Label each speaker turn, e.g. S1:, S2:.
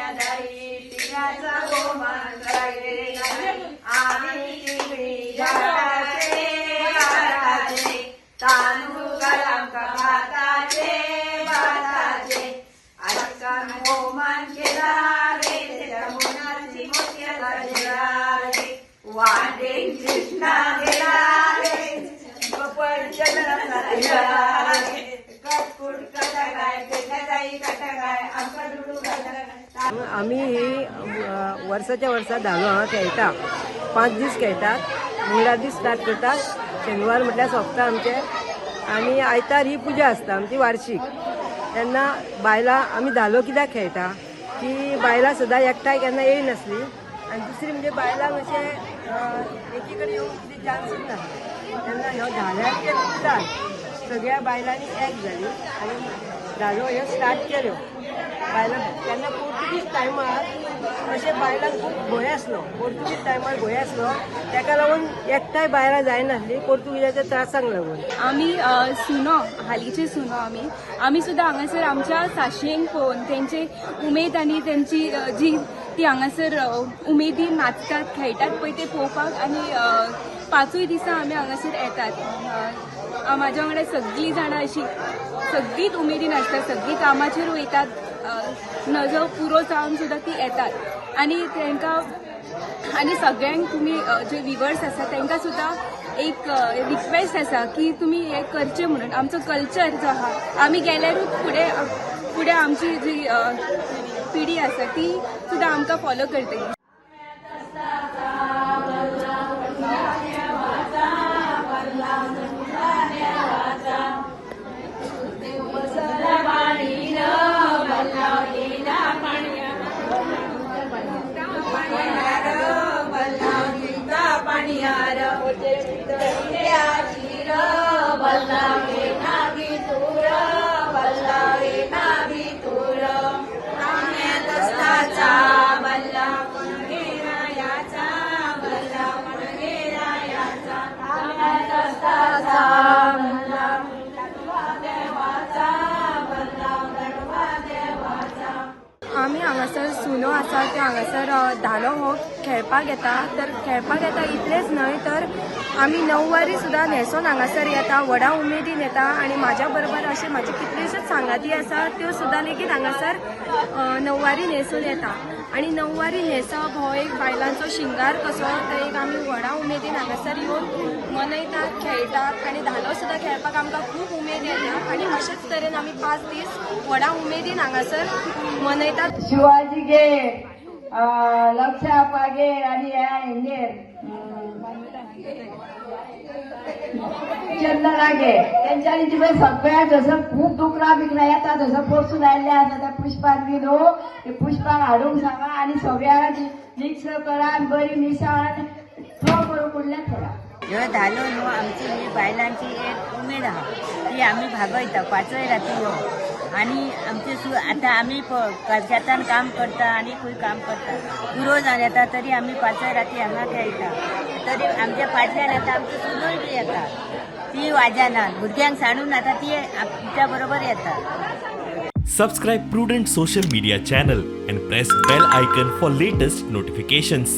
S1: गेल्या दारी तिळाचा गोमान राहिले. आम्ही तिगडी घाटाचे घाटाचे तांदूळ घाल आमका भाताचे भाताचे. आजकाल गोमान केला रे, त्याच्या मुनाची मोत्याचा झेला रे. वाटे कृष्णा गेला रे, गोपाळ चंद्राचा झेला रे. कटकुट कटा काय पेठाचाई कटा काय आमका दुडू घाला काय.
S2: आमी ही वर्साच्या वर्सा धालो हांगा खेळटा. 5 दीस खेळटात. मंगळार दीस स्टार्ट करतात, शेनवार म्हटल्यार सोंपता आमचे आनी आयतार ही पुजा आसता आमची वार्षीक. तेन्ना बायलां आमी धालो कित्याक खेळटा की बायलां सदां एकठांय केन्ना येयनासली आनी दुसरी म्हणजे बायलांक अशें एकी कडेन येवंक कितें चान्सूच नासलो. तेन्ना ह्यो धाल्याच्या निमतान सगळ्या बायलांनी एक जाली आनी धालो ह्यो स्टार्ट केल्यो बायलां. तेन्ना पोर्तुगीज टायमार अशें बायलांक खूब भंय आसलो. पोर्तुगीज टायमार भंय आसलो, ताका लागून एकठांय बायलां जायनासली पोर्तुगीजाच्या त्रासांक लागून.
S3: आमी सुनो, हालींचे सुनो, आमी सुद्दां हांगासर आमच्या साशेंक पळोवन तेंचे उमेद आनी तेंची जी ती हांगासर उमेदीन नाचतात, खेळटात पळय, ते पळोवपाक आनी 5ूय दिसा आमी हांगासर येतात. म्हाज्या वांगडा सगळीं जाणां अशीं सगळींच उमेदीन आसतात, सगळीं कामाचेर वयतात, नजो पुरो जावन सुद्दां ती येतात. आनी तांकां आनी सगळ्यांक तुमी जे विवर्स आसा तांकां सुद्दां एक रिक्वेस्ट आसा की तुमी हें करचें म्हणून. आमचो कल्चर जो आहा, आमी गेल्यारूच फुडें फुडें आमची जी पिढी आसा ती सुद्दां आमकां फॉलो करतली.
S4: आमी हांगासर सुनो आसा त्यो हांगासर धालो हो खेळपाक येता. तर खेळपाक येता इतलेंच न्हय, तर आमी णववारी सुद्दां न्हेसोन हांगासर येता, व्हडा उमेदीन येता. आनी म्हाज्या बरोबर अशे म्हाजे कितलेशेच सांगाती आसा, त्यो सुद्दां लेगीत हांगासर णववारी न्हेसून येता. आनी णववारी न्हेसप हो एक बायलांचो शिंगार कसो, तर एक आमी व्हडा उमेदीन हांगासर येवन मनयतात, खेळटात आनी धालो सुद्दां खेळपाक आमकां खूब उमेद येता. आनी अशेच तरेन आमी 5 दीस व्हडा उमेदीन हांगासर मनयतात.
S1: शिवाजी गेर, लक्षापा गेर आणि ह्या हेंगेर चंदना गे तेंच्यांनी ती पळय सगळ्या थंयसर खूब दुकरां बिकरां येता, थंयसर पोरसून आयिल्ले आसा. त्या पुष्पाक बी न्हू ते पुष्पाक हाडूंक सांगा आनी सगळ्यांक मिक्स करा आनी बरी मिसळ आनी थो करूंक उरल्या थोडा.
S5: ह्यो धालो न्हू आमची ही बायलांची एक उमेद आहा, ती आमी भागयता 5य राती ह्यो. आनी आमचे आतां आमी शेतान काम करता आनी खंय काम करता, पुरो जावन येता तरी आमी 5य राती हांगा खेळटा. तरी आमच्या फाटल्यान येता आमची सुनूय बी येता, ती वाजाना भुरग्यांक सांडून आतां ती आमच्या बरोबर येता.
S6: Subscribe Prudent Social Media channel and press bell icon for latest notifications.